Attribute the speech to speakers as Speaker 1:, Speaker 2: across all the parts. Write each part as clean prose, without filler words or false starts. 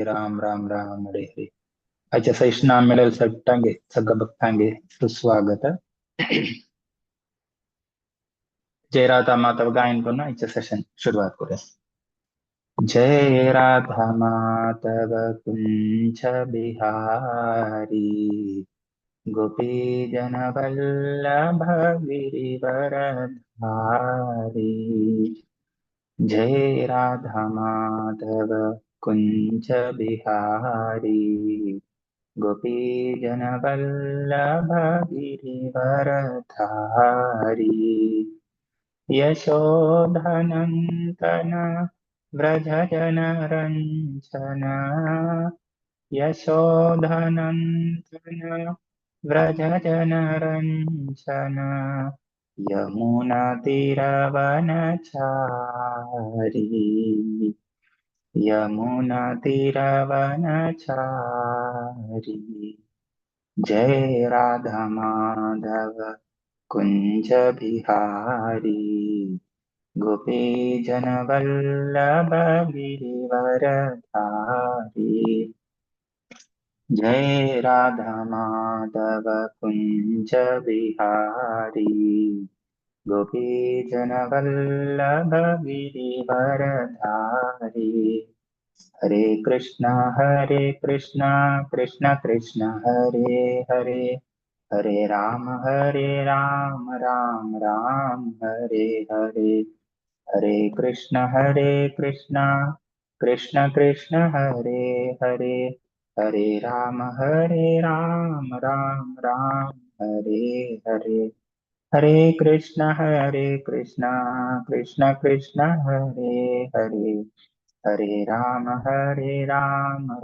Speaker 1: राम राम राम हरे हरे। आजच्या सेशना मिळेल सट्टांगे सगळं भक्तांगे सुस्वागत। जय राधा माधव गायन को ना आजच्या सेशन शुरुआत करूया। जय राधा माधव कुंज बिहारी, गोपी जन वल्लभ गिरिवरधारी। जय राधा माधव कुंज बिहारी, गोपी जन वल्लभ गिरिवरधारी। यशोधनन्दन व्रज जन रञ्जन, यशोधनन्दन व्रज जन रञ्जन, यमुना तीरवनचारी, यमुना तीरवनचारी। जय राधा माधव कुंज बिहारी, गोपी जन वल्लभ गिरिवरधारी। जय राधा माधव कुंज बिहारी, गोपी जन वल्लभ गिरिवरधारी। हरे कृष्णा कृष्ण कृष्ण हरे हरे, हरे राम राम राम हरे हरे। हरे कृष्ण कृष्ण कृष्ण हरे हरे, हरे राम राम राम हरे हरे। हरे कृष्ण कृष्ण कृष्ण हरे हरे, हरे राम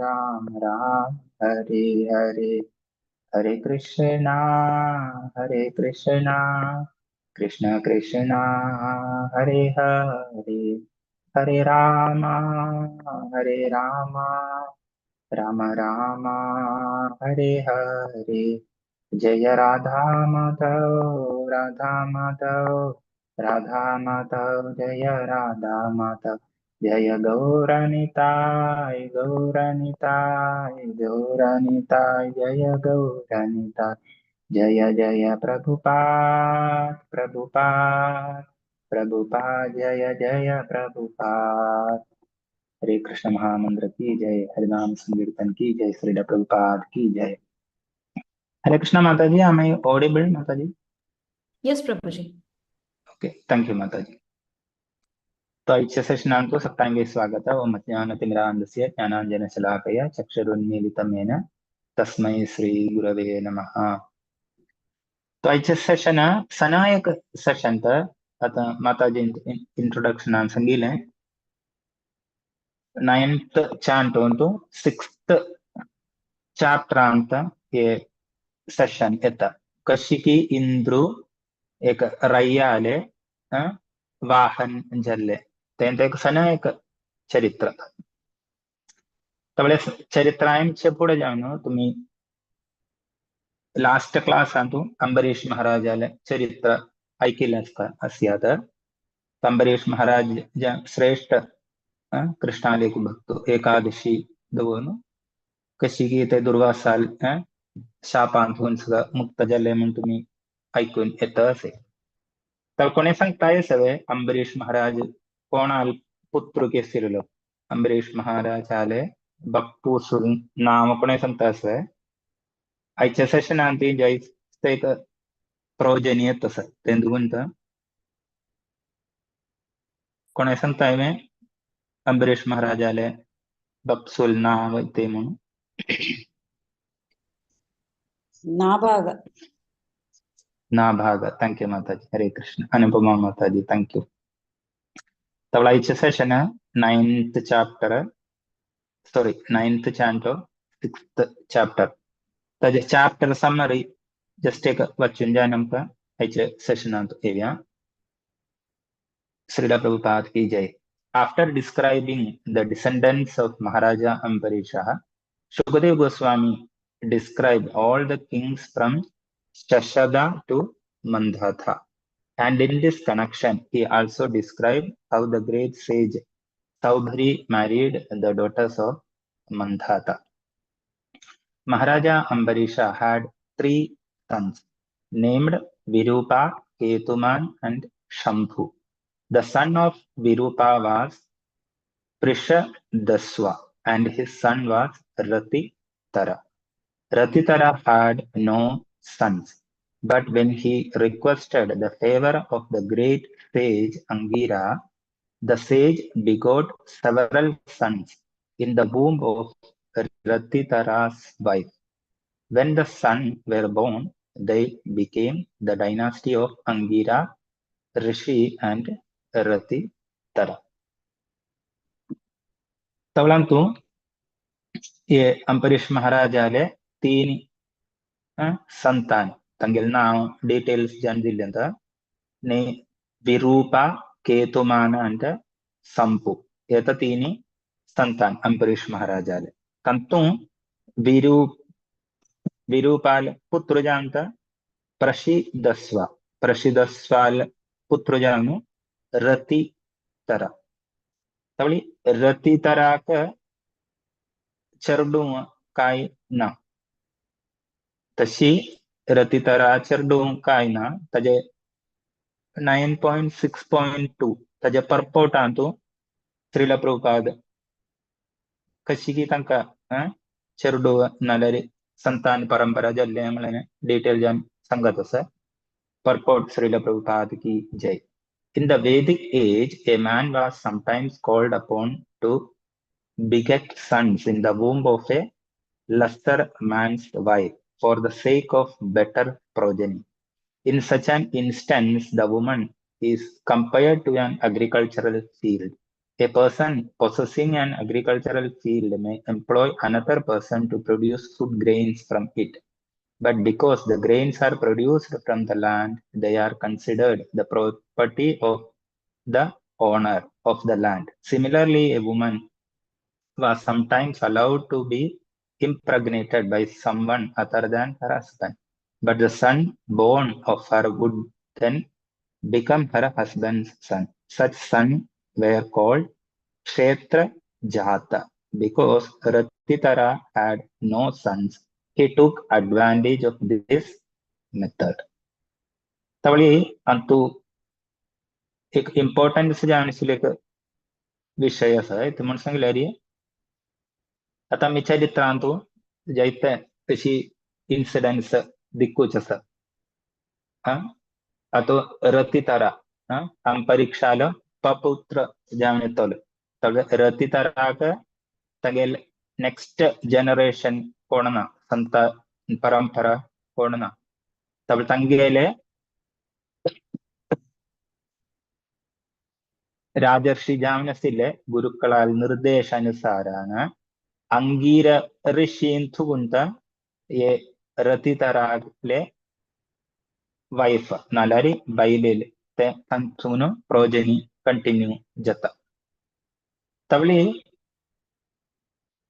Speaker 1: राम राम हरे हरे। हरे कृष्णा कृष्ण कृष्ण हरे हरे, हरे राम राम राम हरे हरे। जय राधा माधव राधा माधव राधा माधव, जय राधा माधव। जय गौरनिताय गौरनिताय गौरनिताय, जय गौरनिताय। जय जय प्रभुपाद प्रभुपाद प्रभुपाद, जय जय प्रभुपाद। हरे कृष्ण महामंत्र की जय, हरिनाम संकीर्तन की जय, श्री प्रभुपाद की जय। हरे कृष्ण माता जी, am I audible Mata ji?
Speaker 2: Yes, Prabhuji.
Speaker 1: Okay, thank you Mata ji. तो आजच्या सेशनांतो सप्तांगे स्वागत। ओम अज्ञानतिमिरान्धस्य ज्ञानाञ्जनशलाकया चक्षुरुन्मीलितं येन तस्मै श्री गुरवे नमः। तो आजच्या सेशन सनायक सेशन तर आता माताजी इंट्रोडक्शन सांगितले। 9th चांट ಉಂಟು, 6th chapter ಅಂತ हे सेशन येता। कशी इंद्रू एक रय्याले वाहन जल्ले तेंत एक सनायक चरित्र। तबले चरित्रांचे पुढे जाऊन तुम्ही लास्ट क्लास अंतू अंबरीश महाराजाले चरित्र ऐकले असता अस्यात। अंबरीश महाराज ज्या श्रेष्ठ कृष्णाले भक्त एकादशी दवरून कशी की ते दुर्वासाल शापांतून सुद्धा मुक्त झाले म्हणून तुम्ही ऐकून येत असे। तर कोणी सांगताय सगळे अंबरीश महाराज कोणाल पुत्र केसिरलो, अंबरीश महाराज आले भक्तू नाव कोणी सांगता असे। आयच्या सेशनान ती जायचं एक प्रयोजनीय तसं तेंदुगुंत कोणी सांगताय मे अंबरीश महाराज आले बक्सुल नाव ते म्हणून
Speaker 3: Nabhaga
Speaker 1: Nabhaga. Thank you Mataji, Hare Krishna. Anupama Mataji thank you. तवला आयच्या session 9th chapter, sorry 9th canto 6th chapter. ताजे चॅप्टर समरी जस्ट एक वाचून जाय आमकां आयच्या सेशनांत येवया। श्रीला प्रभुपाद की जय। After describing the descendants of Maharaja Ambarisha, Shukadeva Goswami described all the kings from Shashada to Mandhatha. And in this connection, he also described how the great sage Saubhari married the daughters of Mandhata. Maharaja Ambarisha had three sons named Virupa, Ketuman, and Shambhu. The son of Virupa was Prishadaswa, and his son was Ratitara. Ratitara had no sons, but when he requested the favor of the great sage Angira, the sage begot several sons in the womb of Ratitara's wife. When the sons were born, they became the dynasty of Angira, Rishi, and Ratitara. तवलांतु ये अंबरीश महाराजाले तीन संतान तंगेल नाव details जान दिल्ले ने विरूपा, केतुमान अंड संपु एत तीन संतान अंबरीश महाराजाले. तंतु विरूपाल पुत्र जानता प्रसिद्धस्वा, प्रसिद्धस्वाल पुत्र जानु रतितरा. तवली रतितराक चरडू काय ना, तशी रतितरा चरडू काय ना तजे 9.6.2 तजे परपोटांतु श्रील प्रभुपाद कशी की तांका चरडू नाल्यार संतान परंपरा जाल्ले म्हणल्यार डिटेल जान सांगत आसा. परपोट श्रील प्रभुपाद की जय. In the Vedic age, a man was sometimes called upon to beget sons in the womb of a lesser man's wife for the sake of better progeny. In such an instance, the woman is compared to an agricultural field. A person possessing an agricultural field may employ another person to produce food grains from it. But because the grains are produced from the land, they are considered the property of the owner of the land. Similarly, a woman was sometimes allowed to be impregnated by someone other than her husband. But the son born of her would then become her husband's son. Such sons were called Kshetra Jata. Because Ratitara had no sons, he took advantage of this method. तवली अंतु एक important जाण एक विषय आसा. ते म्हूण सांगल्यार आतां आमी चरित्रांतु जायते तशी इन्सिडंट्स दिक्कूच आसा. आतां रतितारा अंबरीशालो पपुत्र जावन येतलो. रतिताराक तागेले नेक्स्ट जनरेशन कोण ना, संत परंपरा कोण ना. तांगेले राजर्षि जावन आशिल्ले गुरुकळाल निर्देशानुसारान अंगीर ऋषींतु ये रतिताराले वैफ नाल्यार बायलेले ते तांतून प्रोजनी कंटिन्यू जाता. तवली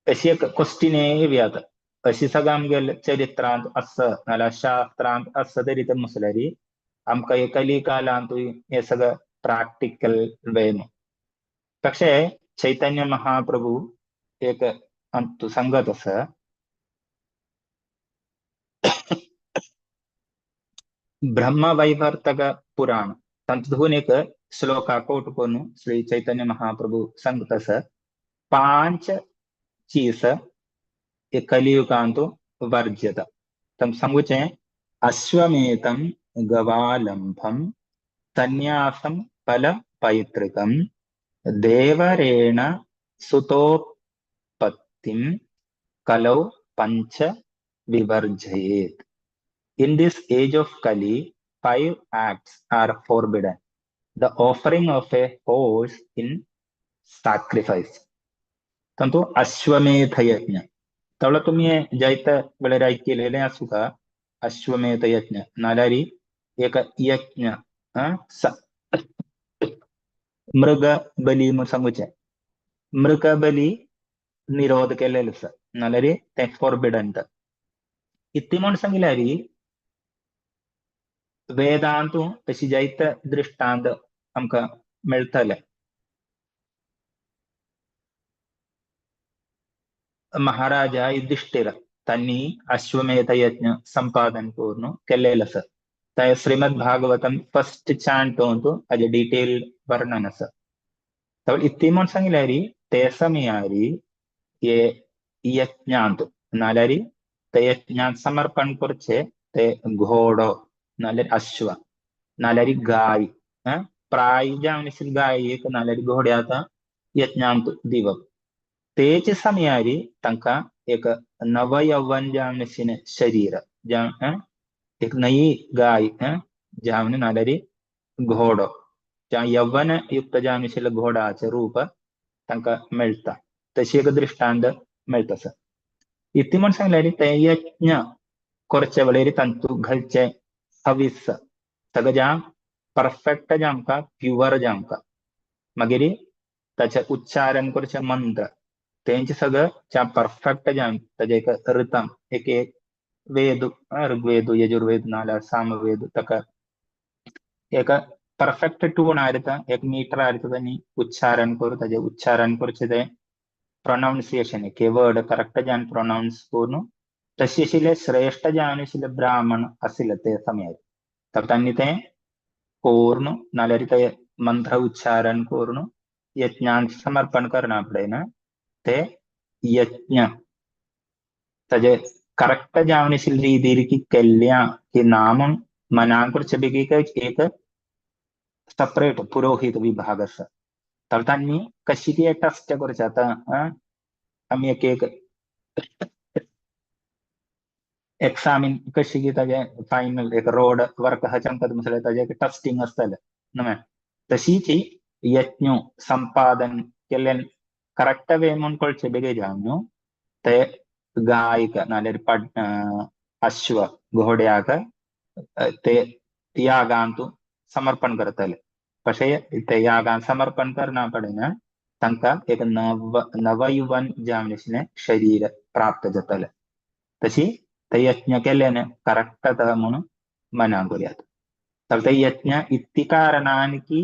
Speaker 1: अशी एक क्वेश्चन येता, अशी सगळं आमगेले चरित्रांत आसा नाल्यार शास्त्रांत आसा तरी ते म्हसल्यार आमकां कली कालांतूय हे सगळं प्रॅक्टिकल वे न्हू. പക്ഷേ चैतन्य महाप्रभु एक अंतु सांगत आसा, ब्रह्मवैवर्तक पुराण तातूंत एक श्लोका कोट करून श्री चैतन्य महाप्रभु सांगता आसा, पांच चीज हे कलियुगांतु वर्ज्यता. तांकां सांगुचें अश्वमेधं गवालंबं सन्यासं फल पैतृकं देवरेण सुतोत्पत्तिं कलौ पंच विवर्जयेत. In this age of Kali, 5 acts are forbidden. The offering of a horse in sacrifice. तंतु अश्वमेध यज्ञ. तवळ तुम्ही जायते वेळार आयकिलेलें आसूं का अश्वमेध यज्ञ नाल्यार एक यज्ञ मृग बली म्हूण सांगुचें. मृग बली निरोध केलेलो आसा नाल्यार तें फॉरबिडन. इतली म्हूण सांगल्यार वेदांतु तशी जायते दृष्टांत आमकां मेळटले. महाराजा युधिष्ठिर त्यांनी अश्वमेध यज्ञ संपादन करून केलेलं आसा. ते श्रीमद भागवतम फर्स्ट चांट होतो अजे डिटेल वर्णन आसा. तर इत्ती म्हूण सांगल्यार ते समयारी हे यज्ञांत नाल्यार ते यज्ञांत समर्पण करचे ते घोडो नाल्यार अश्व नाल्यार गाय प्राय जावन आशिल्ली गाय एक नाल्यार घोड्याक यज्ञांत दिवप. तेच समयारी तांकां एक नवयौवन जावन आशिल्लें शरीर जावन एक नई गाय जावन नाल्यार घोडो यौवन युक्त जावन आशिल्ल्या घोडाचें रूप तांकां मेळटा. तशी एक दृश्टांत मेळटा आसा. इतली म्हूण सांगल्यार ते यज्ञ करचे वेळेर तांतू घालचे हवीस सगळें जाम परफेक्ट जामकां प्युअर जामकां मागीर ताचें उच्चारण करचें मंत्र तेंचे सगळें जाम परफेक्ट जाम ताजें एक ऋतम एक एक वेद ऋग्वेद यजुर्वेद नाल्यार सामवेद ताका एक परफेक्ट ट्यून आयता एक मीटर आयता तांणी उच्चारण करून ताजें उच्चारण करचें तें प्रोनाउन्सिएशन एक वर्ड करेक्ट जावन प्रोनाउन्स करून तशें आशिल्ले श्रेश्ठ जावन आशिल्ले ब्राह्मण आशिल्ले ते समयार. तर तांणी तें करून नाल्यार ते मंत्र उच्चारण करून यज्ञांत समर्पण करना पडना ते यज्ञ ताजे करेक्ट जावन आशिल्ले रितीर की केल्ल्या की नाम मनाक करचे बेगीक एक सेपरेट पुरोहित विभाग आसा. तर तांणी कशी ती टेस्ट करचे आतां आमी एक एक एक्सामीन कशी की ताजें फायनल एक रोड वर्क आहा चमकत म्हटल्यार ताजें एक टेस्टिंग आसतलें न्हय तशीच यज्ञ संपादन केल्ल्यान करेक्ट वे म्हूण कळचें बेगीन जावन न्हू ते गायक नाल्यार अश्व घोड्याक ते यागांत समर्पण करतले. പക്ഷേ ते यागांत समर्पण करना पडना तांकां एक नवयुवन जावन आशिल्लें शरीर प्राप्त जातलें. तशी ते यज्ञ केल्ल्यान करेक्ट जाता म्हणून मनाक करुयात. तर ते यज्ञ इतली कारणान की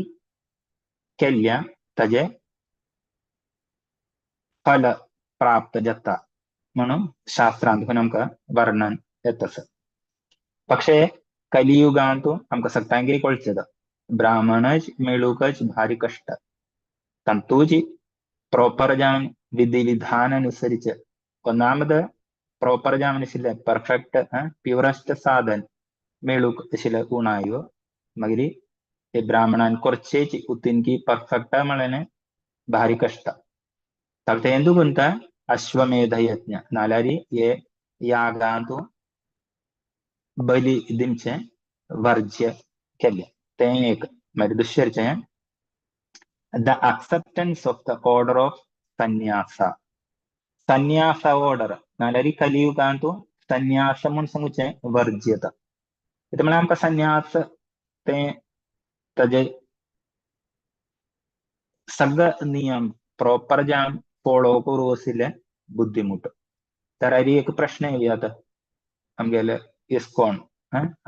Speaker 1: केल्ल्या ताजें फल प्राप्त जाता म्हणून शास्त्रांत आमकां वर्णन येता आसा. പക്ഷേ कलियुगांत आमकां सगळ्यांक कळचें ब्राह्मणच मेळूंकच भारी कश्ट. तातूंत प्रोपर जावन विधी विधान अनुसरिച്ച് ഒന്നാമത് പ്രോപ്പർ जावन आशिल्लें परफेक्ट प्युरस्ट साधन मेळूंक आशिल्लें उणायो मागीर हे ब्राह्मणान करचेच उतिनकी परफेक्ट म्हळ्यार भारी कश्ट. तर तें गुंता अश्वमेध यज्ञ नाल्यार हे यागांत बली दिवचें वर्ज्य केल्लें तें एक. मागीर दुसरें the acceptance of the order of sannyasa. Sannyasa order नाल्यार कलियुगांत संन्यास म्हूण सांगचें वर्ज्यता. कितें म्हळ्यार आमकां संन्यास तें ताजे सगळे नियम प्रोपर जावन फॉलो करूं आशिल्लें बुद्धिमुट. तर एक प्रश्न येवया आतां आमगेले इस्कॉन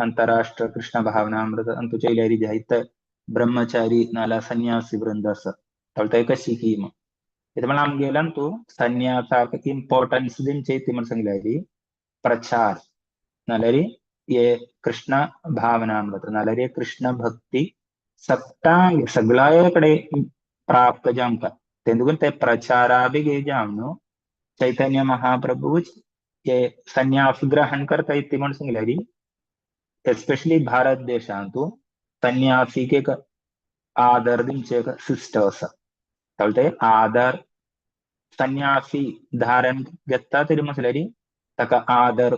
Speaker 1: अंतराष्ट्र कृष्ण भावनामृत अंतु चोयल्यार जायते ब्रह्मचारी नाल्यार संन्यासी वृंद आसा तर ते कशी की कितें म्हळ्यार आमगेल्यान तूं संन्यासाक इम्पॉर्टन्स दिवचें ती म्हण सांगल्यार प्रचार नाल्यार हे कृष्ण भावनामृत नाल्यार कृष्ण भक्ती सगळ्यांक सगळ्या कडेन प्राप्त जावंक तें देखून ते प्रचारा बी जावन न्हू चैतन्य महाप्रभू हे संन्यास ग्रहण करता ती म्हण सांगल्यार एस्पेशली भारत देशांत संन्यासीक एक आदर दिवचें एक सिस्टम आसा. तर ते आदर संन्यासी धारण घेता तरी म्हटल्यार ताका आदर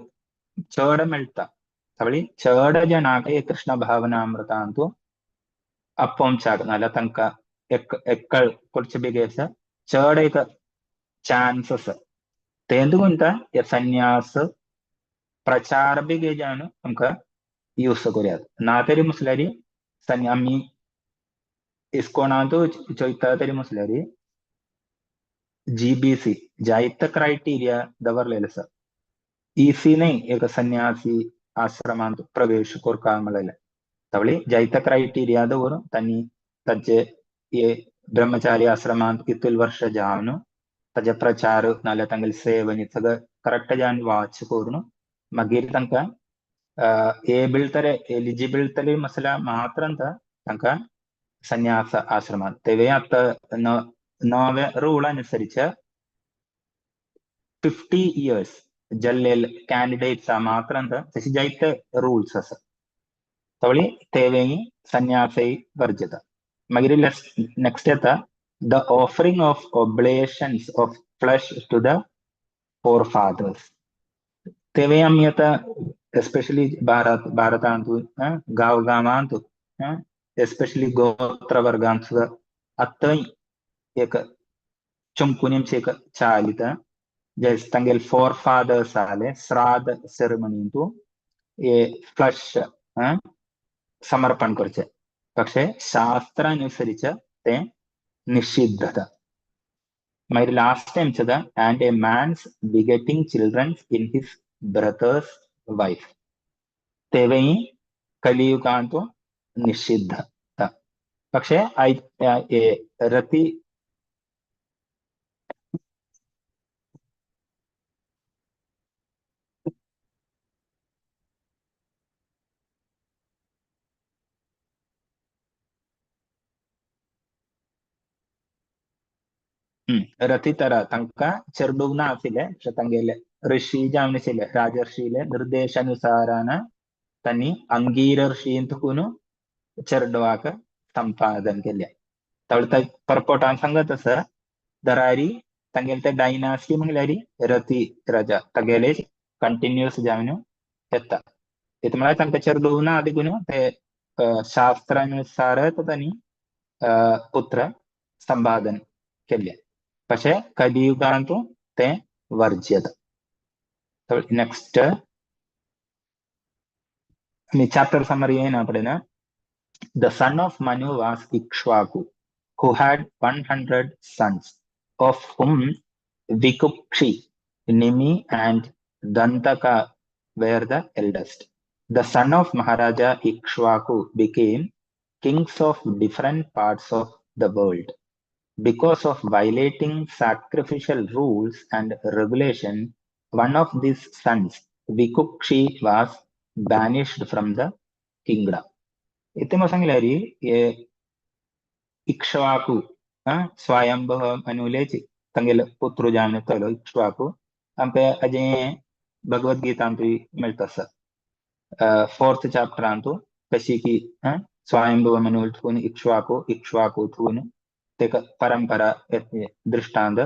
Speaker 1: चड मेळटा. सगळी चड जणांक हे कृष्ण भावनामृतांत आपोवच्याक नाल्यार तांकां एकळ करचे बेगीन आसा चड एक चान्स आसा. तें देखून हे संन्यास प्रचार बी जावन आमकां यूज करुयात. ना तरी म्हटल्यार आमी इस्कॉनांत चोयता तरी म्हटल्यार जीबीसी जायते क्रायटेरिया दवरलेले आसा. इसी न्हय एक संन्यासी आश्रमांत प्रवेश करता म्हणलेलें तावळी जायते क्रायटेरिया दवरून तांणी तांचे हे ब्रह्मचारी आश्रमांत कितले वर्ष जावन ताजे प्रचार नाल्यार तांगेले सेवन सगळें करेक्ट जावन वाच करून मागीर तांकां एबल तरे एलिजिबल तरे मसला मात्र तांकां സന്യാസ ആശ്രമം തെവേ അത്ത നവ റൂൾ അനുസരിച്ച് 50 years जल्लेल candidates മാത്രം तशी जायते रूल्स आसा तवळी तेवेय संन्यासय वर्जित. मागीर नेक्स्ट येता the offering of oblations of flesh to the forefathers. तेवेय आमी आतां एस्पेशली भारतांत गांव गांवांत एस्पेशली गोत्र वर्गांत सुद्दां आतांय एक चुमकुनीमची एक चालित जे तांगेले फोर फादर्स आले श्राद्ध सेरेमनींतु हे फ्लश समर्पण करचे. പക്ഷെ ശാസ്ത്രാനുസരിച്ച് ते നിഷിദ്ധത. मागीर लास्ट टाइम सुद्दां and a man's begetting childrens in his brother's wife तेवेय कलियुगांतु നിഷിദ്ധ. പക്ഷെ രതി रतितर तांकां चेडूंक ना आशिल्लें പക്ഷെ तांगेले ऋषी जावन आशिल्ले राजर्षीले निर्देशानुसारान तांणी अंगीर ऋषींतून चेडवाक संपादन केलें. तवळ परपोटान सांगत आसा दरारी तांगेले ते डायनास्टी म्हणल्यार रती राजा तागेले कंटिन्युअस जावन येता. हेतू म्हळ्यार तांकां चेडूं ना देखून ते शास्त्रानुसारच तांणी पुत्र संपादन केल्लें. പക്ഷെ കലിയുഗാന്തു ते वर्ज्यत. नेक्स्ट chapter summary ಏನಾಪಡೆನ The son of Manu was Ikshvaku, who had 100 sons, of whom Vikukshi, Nimi and Dantaka were the eldest. The son of Maharaja Ikshvaku became kings of different parts of the world. Because of violating sacrificial rules and regulation, one of these sons, Vikukshi, was banished from the kingdom. इतम सांगल्यारी इक्ष्वाकु स्वयंभव अनुलेचि तांगेले पुत्र जावन येतालो इक्ष्वाकु आमकां अजें भगवद्गीतांतु मेळटा आसा. Fourth चॅप्टरांतु कशी की स्वयंभव मनुल थून इक्ष्वाकु इक्ष्वाकु थून तेका परंपरा दृष्टांत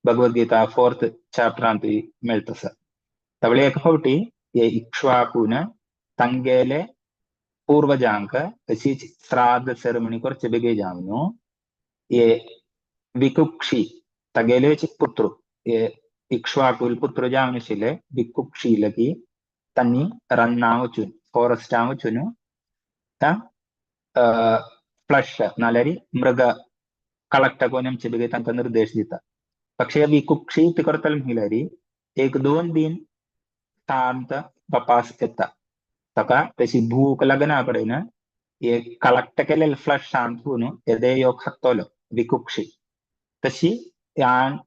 Speaker 1: भगवद्गीता फोर्थ चॅप्टरांतु मेळटा आसा. तवळे एक फावटी हे इक्ष्वाकून तांगेले पूर्वजांक अशी श्राद्ध सेरेमनी करचे बेगीन जावन हे विकुक्षी तागेले पुत्र हे इक्ष्वाकुल पुत्र जावन आशिल्ले विकुक्षी लगी तांणी रानां वचून फॉरेस्टां वचून फ्लश नाल्यार मृग कलेक्ट करून आमचे बेगीन तांकां निर्देश दिता. പക്ഷे विकुक्षी ती करतले म्हणल्यार एक दोन दिन शांत तपास येता. ताका तशी भूक लागना कडेन हे कलेक्ट केलेले फ्लश शांत करून येदे योग खातलो विकुक्षी. तशी ह्यान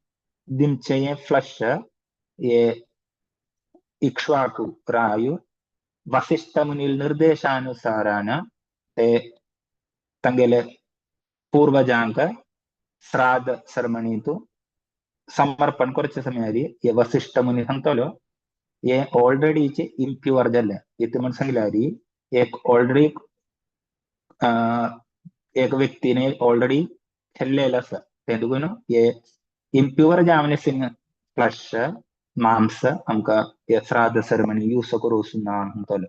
Speaker 1: दिमचे हे फ्लश हे इक्ष्वाकु रायु वसिष्ठ मुनील निर्देशानुसारान ते तांगेले पूर्वजांक श्राद्ध सेरेमनींतु समर्पण करचे समयारी हे वसिष्ठ मुनी सांगतलो हे ऑलरेडीचे इम्प्युअर जाल्ले. इतलें म्हण सांगल्यार एक ऑलरेडी एक व्यक्तीने ऑलरेडी खेल्लेलें आसा तें देखून हे इम्प्युअर जावन फ्लश मांस आमकां हे श्राद्ध सेरेमनी यूज करूं ना म्हणटलो.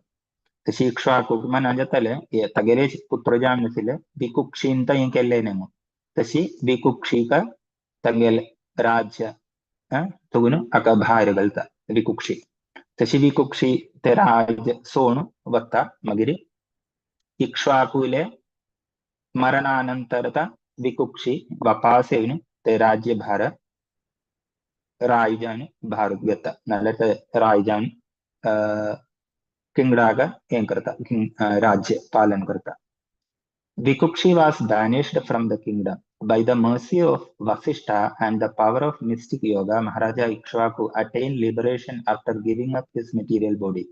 Speaker 1: तशी इक्ष्वाकू मनान जातालें हे तागेले पुत्र जावन आशिल्ले विकुक्षीन हें केल्लें न्ही म्हूण. तशी विकुक्षीक तागेले राज्य तगून हाका भायर घालता विकुक्षी. तशी विकुक्षी ते राज्य सोण वता. मागीर इक्ष्वाकुले मरणानंतर विकुक्षी वापस येवन ते राज्यभार रायजान भारत घेता नाल्यार ते रायजान किंगडाक हें करता राज्य पालन करता. Vikukshi was banished from the kingdom. By the mercy of Vasishta and the power of mystic yoga, Maharaja Ikshvaku attained liberation after giving up his material body.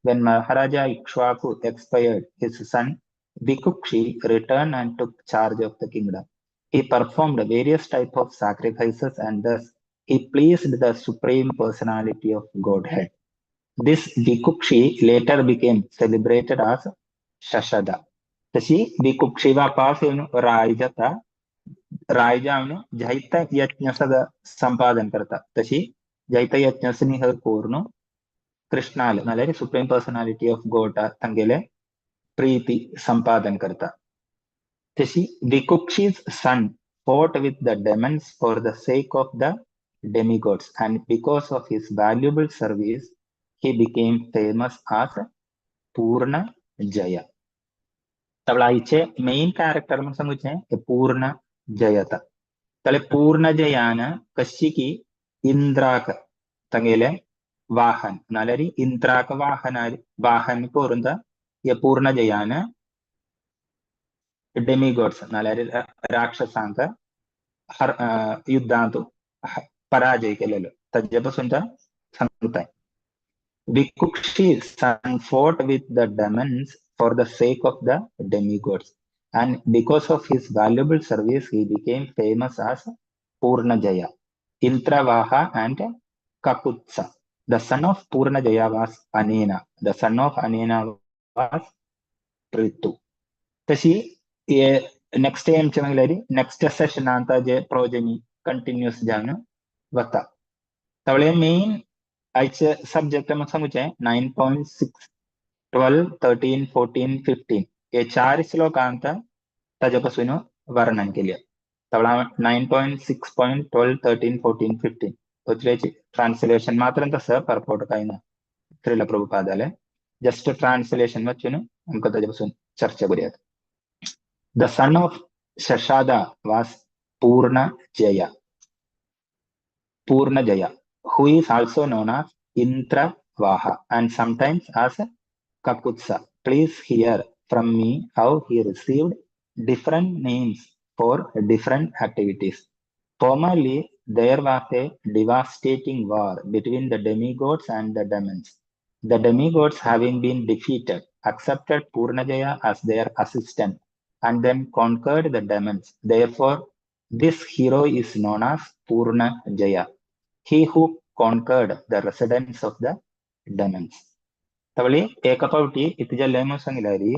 Speaker 1: When Maharaja Ikshvaku expired, his son Vikukshi returned and took charge of the kingdom. He performed various types of sacrifices and thus he pleased the Supreme Personality of Godhead. This Vikukshi later became celebrated as Shashada. तशी विकुक्षी वापस येवन राय जाता, राय जावन जैत यज्ञ सगळं संपादन करता. तशी जैत यज्ञ हर करून कृष्णाले नाल्यार सुप्रीम पर्सनालिटी ऑफ गॉड तांगेले प्रीती संपादन करता. तशी Vikukshi's son fought with the demons for the sake of the demigods, and because of his valuable service he became famous as Purna Jaya. तबला आयचे मेन कॅरेक्टर म्हणून सांगूचे हे पूर्ण जयता. तले पूर्ण जयान कशी की इंद्राक तांगेले वाहन नाल्यार इंद्राक वाहन वाहन करून हे पूर्ण जयान डेमिगॉड्स नाल्यार राक्षसांक हर युद्धांत पराजय केलेलो ताजे पासून सांगताय. Vikukshi son fought with the demons for the sake of the demigods, and because of his valuable service he became famous as Purnajaya. Indravaha and Kakutsa. The son of Purnajaya was Anena. The son of Anena was Prithu. तशी next आमचे म्हणल्यार next सेशनांत जे progeny continuous जावन वता. तवळे main आयचे subject म्हाका सांगूचे 9.6, 12, 13, 14, 15 हे चार श्लोकांत ताजे पासून वर्णन केले. तवळा 9.6.12, 13, 14, 15 होतल्याची ट्रान्सलेशन मात्र तसं परपोर्ट काय ना श्रील प्रभुपादाले जस्ट ट्रान्सलेशन वचून आमकां ताजे पासून चर्चा करूयात. The son of Shashada was Purna Jaya. Purna Jaya, who is also known as Indravaha and sometimes as Kakutsa. Please hear from me how he received different names for different activities. Formerly, there was a devastating war between the demigods and the demons. The demigods, having been defeated, accepted Purnajaya as their assistant and then conquered the demons. Therefore, this hero is known as Purnajaya, he who conquered the residents of the demons. तवली एका पावटी इतिजल्ले म्हणून सांगितल्यारी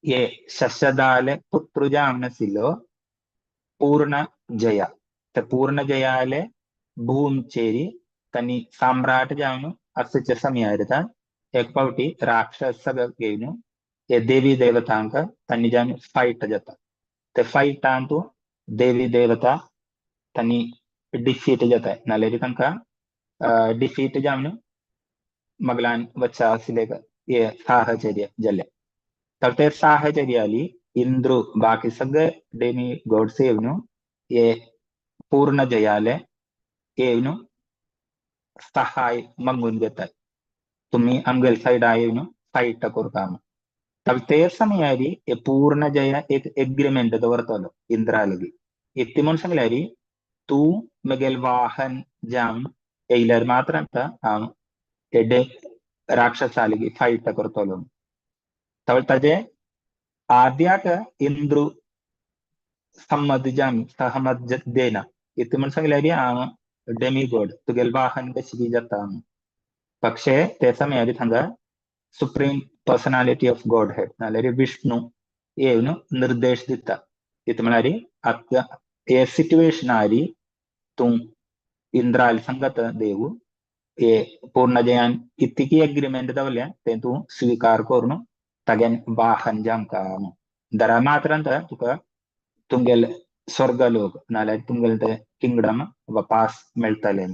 Speaker 1: ये शशदाले पुत्र जावन आशिल्लो पूर्ण जया. तर पूर्ण जयाले भूमचेरी तांणी सम्राट जावन आसचे समयार एक पावटी राक्षस घेवन हे देवी देवतांक तांणी जावन फायट जाता. ते फायटांत देवी देवता तांणी डिफीट जाता नाल्यार तांकां डिफीट जावन मगलान वच्चा आशिल्ले हे साहचर्य जाले. तर ते साहचर्याली इंद्र बाकी सगळे डेमी गॉड्स येवन हे पूर्ण जयाले येवन सहाय मागून घेतात, तुम्ही आमगेले सायडा येवन फायट करता. तर ते समयारी हे पूर्ण जया एक एग्रीमेंट दवरतलो इंद्रा लागीं. इत्ती म्हूण सांगल्यारी तूं म्हगेले वाहन जावन येयल्यार मात्र हांव एडे राक्षसा लागीं फायट करतलो. तर ताजे आद्याक इंद्र संमत जावन सहमत देना. इतलें म्हूण सांगल्यारी हांव डेमिगॉड तुगेले वाहन कशें कितें जाता. पक्षे ते समयारी थांगा supreme personality of Godhead नाल्यार विष्णू येवन निर्देश दिता. इतलें म्हळ्यार आतां हे सिट्युएशनारी तूं इंद्राल संगत देव हे पूर्णजयान इतकी एग्रीमेंट दवरल्या तें तूं स्विकार करून तागेन वाहन जामका दरा मात्रांत तुका तुमगेले स्वर्गलोक नाल्यार तुमगेले ते किंगडम वापास मेळटले.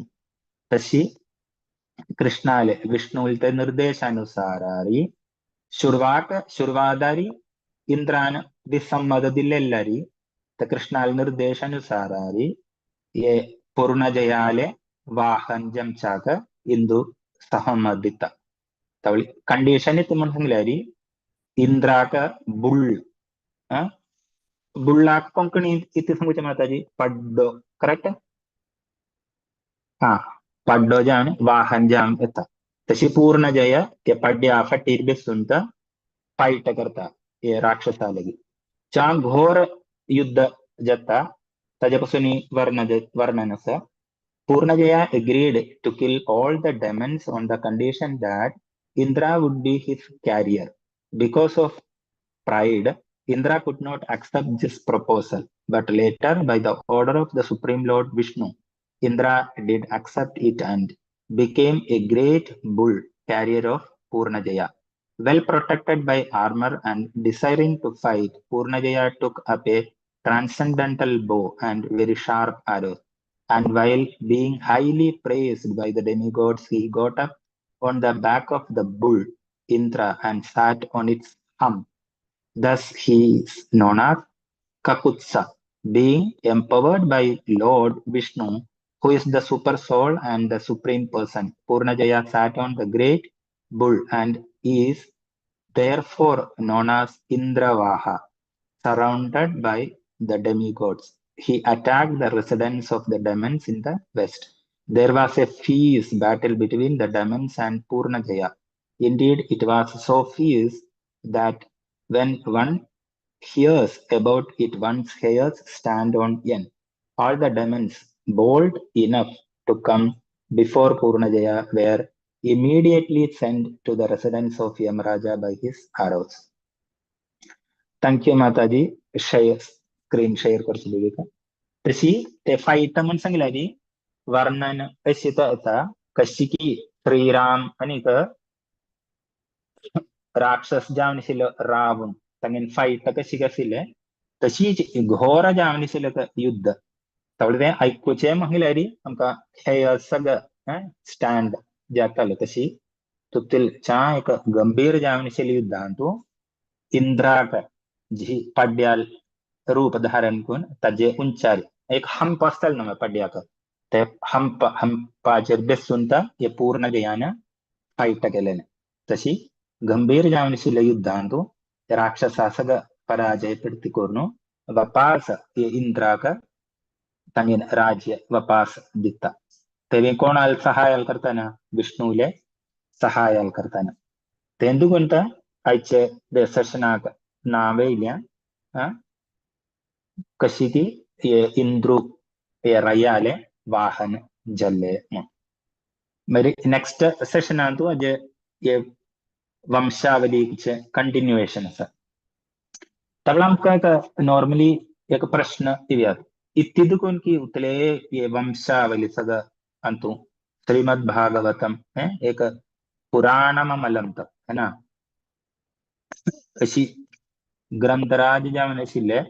Speaker 1: तशी कृष्णाले विष्णुले ते निर्देशानुसारारी सुरवात सुरवादारी इंद्रान विसंमत दिलेल्लारी तर कृष्णाले निर्देशानुसारारी हे पूर्णजयाले वाहन जमचाक इंदू सहमत दिता. तवळी कंडिशन इतलें म्हूण सांगल्यारी इंद्राक बुल बुल्लाक कोंकणी इति सांगूचे माताजी पड्डो, करेक्ट? हा, पड्डो जावन वाहन जावन येता. तशी पूर्णजय ते पड्ड्या फाटीर बेसून फायट करता हे राक्षसा लगी. चा घोर युद्ध जाता ताजे पासून वर्णन आसा. Purnajaya agreed to kill all the demons on the condition that Indra would be his carrier. Because of pride, Indra could not accept this proposal. But later, by the order of the Supreme Lord Vishnu, Indra did accept it and became a great bull carrier of Purnajaya. Well protected by armor and desiring to fight, Purnajaya took up a transcendental bow and very sharp arrows. And while being highly praised by the demigods, he got up on the back of the bull Indra and sat on its hump. Thus he is known as Kakutsa, being empowered by Lord Vishnu, who is the super soul and the supreme person. Purnajaya sat on the great bull and is therefore known as Indravaha, surrounded by the demigods. He attacked the residence of the demons in the west. There was a fierce battle between the demons and Purnajaya. Indeed, it was so fierce that when one hears about it, one's hairs stand on end. All the demons bold enough to come before Purnajaya were immediately sent to the residence of Yamaraja by his arrows. Thank you, Mataji. Share, screen share करची बेगीन. तशी ते fight म्हण सांगल्यारी वर्णन अशी येता कशी की श्रीराम आनीक राक्षस जावन आशिल्लो रावण तांगेन फायट कशी आशिल्ले तशीच घोर जावन आशिल्लें युद्ध. तावळ तें आयकुचें म्हणल्यार आमकां हेर सगळें स्टँड जातालें. तशी तुतील चा एक गंभीर जावन आशिल्ले युद्धांतू इंद्राक जी पड्ड्याल रूप धारण करून ताजे उंचार एक हंप आसतालो न्हू पड्ड्याक, ते हंप हंपाचेर बेसून हे पूर्ण जयान फायट केलेले. तशी गंभीर जावन आशिल्ल्या युद्धांतू राक्षसा सगळं पराजय पडती करून वापास हे इंद्राक तांगेन राज्य वापास दिता. तेवी कोणाल सहायल करताना विष्णूले सहायल करताना तेंदू कोणता आयचे सेशनाक नांव येयल्या कशी ती इंद्रू हे रयाले वाहन जल्ले म्हूण. मागीर नेक्स्ट सेशनांतू अजे हे वंशावलीचे कंटिन्युएशन आसा. ताका आमकां एक नॉर्मली एक प्रश्न येयात इत्तिदुकून की उतले हे वंशावली सगळं अंतु श्रीमद् भागवतम एक पुराणमलम त है ना, अशी ग्रंथराज जावन आशिल्ले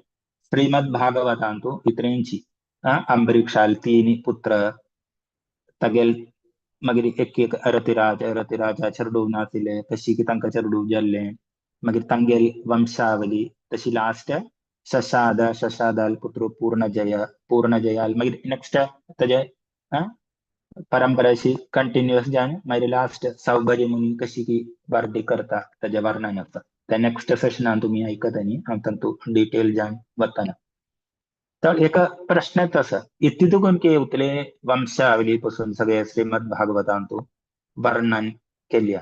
Speaker 1: श्रीमद् भागवतांतु इतरेंची अंबरीक्षाल तीन पुत्र तागेल मागीर एक एक रतिराज रतिराजा चेडूं नाशिल्ले तशी की तांकां चेडूं जाल्लें, मागीर तांगेल वंशावली तशी लास्ट शशाद शशादाल पुत्र पूर्णजय पूर्णजयाल मागीर नेक्स्ट ताजे परंपराशी कंटिन्युअस जावन मागीर लास्ट सौभरी मुनी कशी की वर्दी करता ताजें वर्णन आसा. त्या नेक्स्ट सेशनान तुमी आयकत न्ही हांव तातूंत डिटेल जावन वतना. तर एक प्रश्न आसा इतून की उतले वंशावली पासून सगळे श्रीमद भागवतांतू वर्णन केल्या.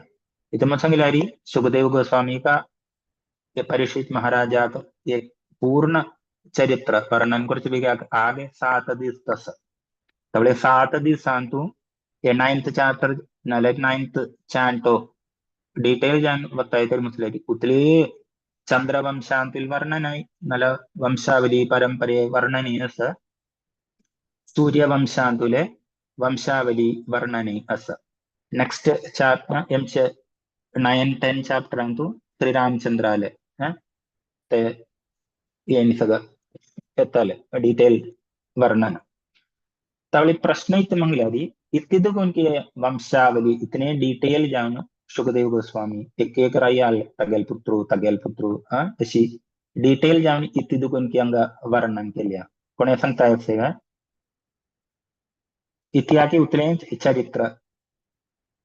Speaker 1: इथं मग सांगितलं सुखदेव गोस्वामी का परीक्षित महाराजाक एक पूर्ण चरित्र वर्णन करचे बेग आगे 7 दीस तस. त्यामुळे 7 दिसांतू हे 9th chapter नाल्यार 9th चांटो डिटेल जावन वताय तरी म्हटल्यार उतले चंद्रवंशांतील वर्णन नाल्यार वंशावली परंपरे वर्णनी आसा, सूर्यवंशांतुले वंशावली वर्णनी आसा. नेक्स्ट चॅप्टर एमचे 9-10 चॅप्टरांतू श्रीरामचंद्राले ते हें सगळं येताले डिटेल वर्णन. तावळी प्रश्न इतले म्हणल्यार इतकें की वंशावली इतने डिटेल जावन सुखदेव गोस्वामी एक एक रायाल तागेल पुत्र तागेल पुत्र अशी डिटेल जावन इतकें की हांगा वर्णन केल्या. कोणें सांगता अशें इतिहास उतलेंच चरित्र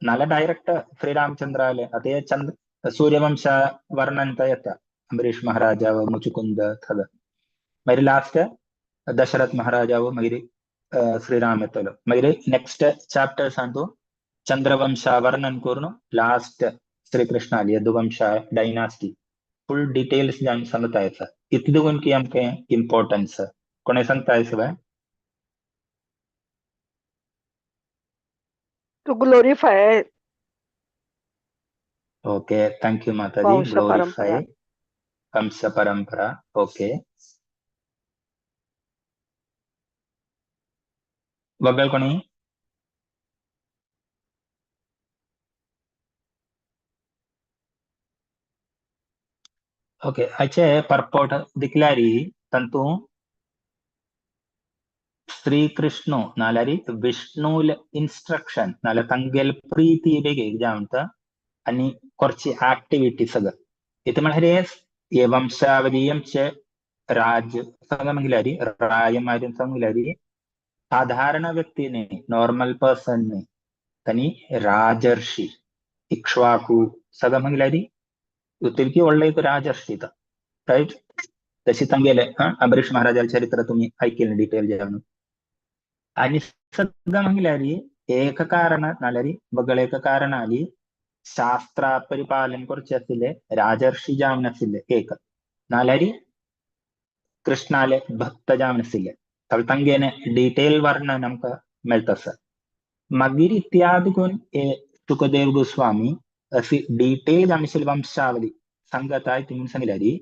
Speaker 1: नाल्यार डायरेक्ट श्रीरामचंद्राले आतां चंद्र सूर्यवंशा वर्णन येता अंबरीश महाराजा व मुचुकुंद थग. मागीर लास्ट दशरथ महाराजावो मागीर श्रीराम येतलो. मागीर नेक्स्ट चॅप्टर्सांतू चंद्रवंशा वर्णन करून लास्ट श्रीकृष्ण यदुवंश डायनास्टी फुल डिटेल्स जावन सांगता येता. इतले की आमकां इम्पॉर्टन्स कोणे सांगता सगळें?
Speaker 4: To glorify.
Speaker 1: Okay, thank you Mataji.
Speaker 4: वंश
Speaker 1: ग्लोरीफाई
Speaker 4: परंपरा.
Speaker 1: वंश परंपरा. ओके, वगळ कोणी? ओके, हाचे पर्पोर्ट दिकल्यारी तांतू श्री कृष्ण नाल्यार विष्णूल इन्स्ट्रक्शन नाल्यार तांगेल प्रीती बेगी जावन आनी കുറച്ച് ആക്ടിവിറ്റി सगळं इथे म्हळ्यार हे वंशावली आमचे राज सांगल्यारी रायमारी सांगल्यारी साधारण व्यक्ती न्ही, नॉर्मल पर्सन न्ही, तांणी राजर्षी इक्ष्वाकू सगळं म्हणल्यारी उतुलकी व्हडलो एक राजर्षी तो, रायट? तशी तांगेले अंबरीश महाराजाचे चरित्र तुम्ही ऐकेल डिटेल जावन. आनी सगळं म्हणल्यारी एक कारण नाल्यारी वगळ एक कारण आली शास्त्र परिपालन करचे आशिल्ले राजर्षी जावन आशिल्ले एक, नाल्यारी कृष्णाले भक्त जावन आशिल्ले. तांगेने डिटेल वर्णन आमकां मेळटा आसा. मागीर इत्यादी करून हे सुखदेव गोस्वामी अशी डिटेल जावन आशिल्ली वंशावली सांगताय ती म्हूण सांगल्यारी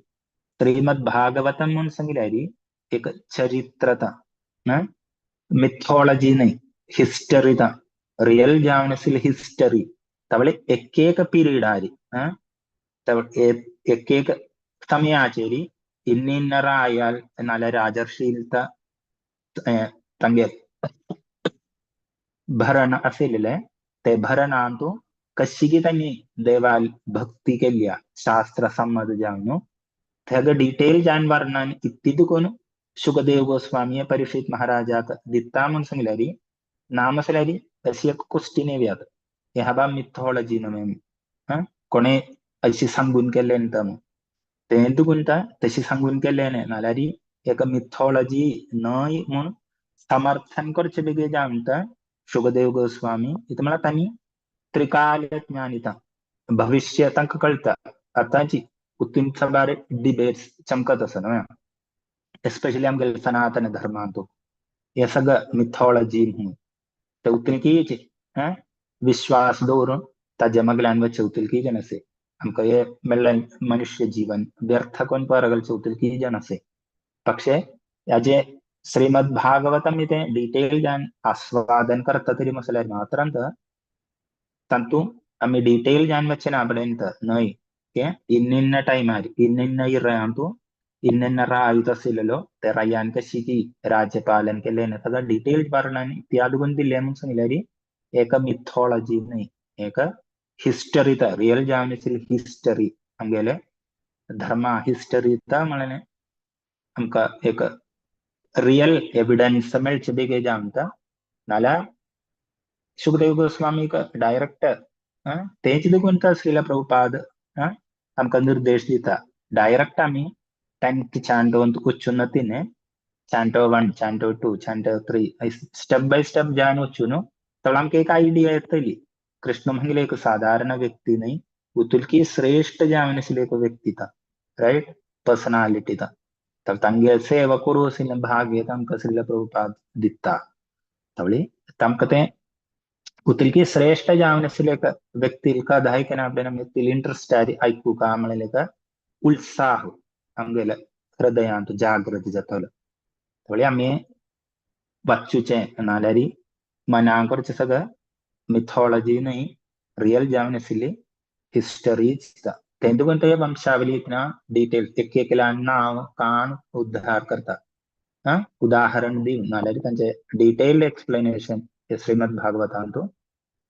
Speaker 1: श्रीमद भागवतम म्हूण सांगल्यारी एक चरित्रता, मिथॉलॉजी न्हय, हिस्टरी ता, रियल जावन आशिल्ली हिस्टरी. तवळे एक एक पिरियडारी एक एक समयाचेरी इन्निन्न रायाल नाल्यार राजर्षीलता तांगे भरण आशिल्लें ते भरणांतू कशी तांणी देवाल भक्ती केल्या शास्त्र संमत जावन तेगा डिटेल जावन वर्णन इत्ती कोण सुखदेव गोस्वामी परीक्षित महाराजाक दिता म्हूण सांगल्यारी नाम आसल्यारी अशी एक क्वेश्चन येयात हे बा मिथॉलॉजी न्हय कोणे अशी सांगून केल्लें न्ही म्हूण तें तुकून तशी सांगून केल्लें न्हय नाल्यार एक मिथॉलॉजी न्हय म्हूण समर्थन करचे बेगीन जावन सुखदेव गोस्वामी इतलें म्हळ्यार तांणी त्रिकाल ज्ञानिता भविष्य तांकां कळटा. आतांची उतून साबार डिबेट्स चमकत आसा न्हय, एस्पेशली आमगेले सनातन धर्मांतू हे सगळं मिथॉलॉजी म्हणून ते उतुलकीचे विश्वास दवरून ताज्या मगल्यान वचचे उतुलकी जन असे आमकां हे मेळ्ळें मनुष्य जीवन व्यर्थ कोण परगलचे उतुलकी जन असे. पक्षे हाजे श्रीमद भागवतम इतें डिटेल जावन आस्वादन करता तरी मसल्यार मात्रांत तांतू आमी डिटेल जावन वचचे ना पर्यंत न्हय इन्निन्न टायमार इन्निन्न इरांतू इन्निन्न रायुत आशिल्लो ते रायान कशी की राज्यपालन केलें सगळं डिटेल वर्णन इत्यादी करून दिल्लें म्हूण सांगल्यारी एक मिथॉलॉजी न्हय, एक हिस्टरी ता, रियल जावन आशिल्ली हिस्टरी आमगेले धर्मा हिस्टरी ता म्हणलें आमकां एक रियल एविडन्स मेळचे बेगीन जावन नाल्यार सुखदेव गोस्वामीक डायरेक्ट तेच देखून श्रीला प्रभुपाद आमकां निर्देश दिता. डायरेक्ट आमी 10th चांटो वचून तिने Shanto 1 Shanto 2 Shanto 3 step by step जावन वचून तर आमकां एक आयडिया येतली कृष्ण म्हणले एक साधारण व्यक्ती न्हय, उतुलकी श्रेष्ठ जावन आशिल्ली एक व्यक्ती ता, रायट पर्सनालिटी ता. तर तांगे सेवा करूं आशिल्लें भाग्य तांकां श्रीला प्रभुपाद दिता. तवळी तांकां तें उतुलकी श्रेष्ठ जावन आशिल्ले एक व्यक्ती कदाय केन्ना आपल्याला व्यक्ती इंट्रस्ट आयकूका म्हणलें एक उत्साह आमगेले हृदयांत जागृत जातलो. तवळी आमी वाचुचें नाल्यार मनाक करचें सगळें मिथॉलॉजी न्हय, रियल जावन आशिल्ली हिस्टरी दिता. तें तुका ते वंशावली ना डिटेल एक एकल्या नांव काण उद्धार करता, उदाहरण दिवन नाल्यार तांचे डिटेल एक्सप्लेनेशन हे श्रीमद भागवतांतू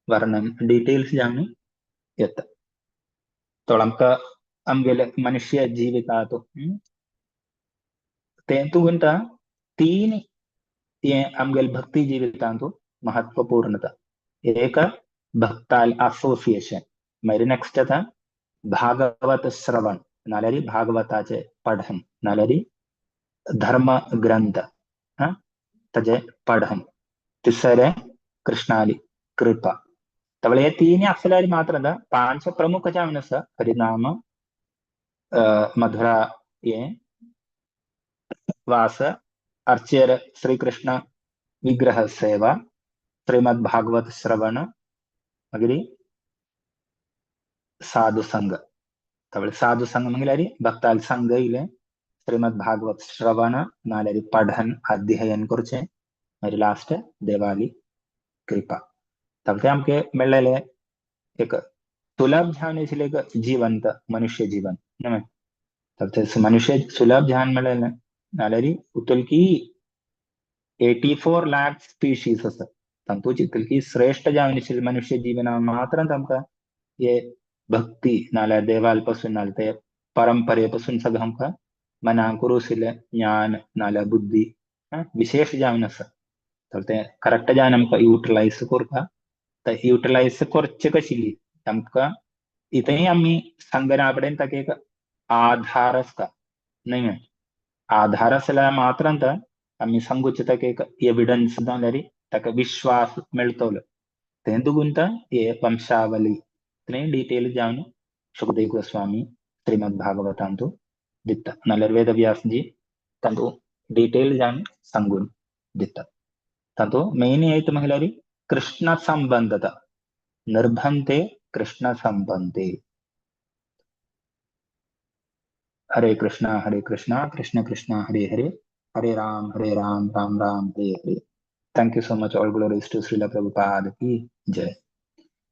Speaker 1: वर्णन डिटेल्स जावन येता. तो आमकां आमगेले मनुष्य जिवितांतू तें तुका तीन हे आमगेले भक्ती जिवितांतू महत्वपूर्णता. एक भक्ताल असोसिएशन, मागीर नेक्स्ट येता भागवत श्रवण नाल्यार भागवताचे पठन नाल्यार धर्म ग्रंथ ताजे पठन, तिसरे कृष्णाली कृपा। तवळे हे तीन असल्यार मात्र पांच प्रमुख जावन आसा हरिनाम, मधुरा हे वास, अर्चेर श्रीकृष्ण विग्रह सेवा, श्रीमद भागवत श्रवण, मागीर साधु संघ। तवळे साधु संघ म्हणल्यार भक्ताल संघ इले श्रीमद भागवत श्रवण, नाल्यार पठन अध्ययन करचें, मागीर लास्ट देवाली कृपा। तवळे आमके मेळ्ळेले एक सुलभ जावन आशिल्लें एक जिवंत मनुष्य जीवन न्हय। तवळे मनुष्य सुलभ जावन मेळ्ळेलें नाल्यार उतुलकी 84 लाख स्पीशीज आसा तांतूच इतली श्रेष्ठ जावन आशिल्लें मनुष्य जीवना मात्र आमकां हे भक्ती नाल्यार देवाल पासून नाल्यार ते परंपरे पासून सगळें आमकां मनाक उरशिल्लें ज्ञान नाल्यार बुद्धी विशेष जावन आसा। तर तें करेक्ट जावन आमकां युटिलायज करता, ते युटिलायज करचें कशी आमकां इतंय आमी सांगना कडेन ताका एक आधार आसता न्हय। आधार आसल्यार मात्र आमी सांगूचें ताका एक एविडन्स जाल्यार ताका विश्वास मेळटलो। तें दुगून हे वंशावली इतलें डिटेल जावन शुकदेव गोस्वामी श्रीमद भागवतांतु दिता, नाल्यार वेदव्यासजी तांतू डिटेल जावन सांगून दिता। तांतू मेन येत म्हणल्यार कृष्ण संबंधता, निर्बंधे कृष्ण संबंधे। हरे कृष्णा कृष्ण कृष्ण हरे हरे, हरे Ram Ram Ram Hare Hare. Thank you so much. All glories to Srila Prabhupada की जय।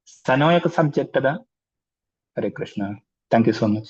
Speaker 1: सनो एक सब्जेक्ट दा। Hare Krishna. Thank you so much.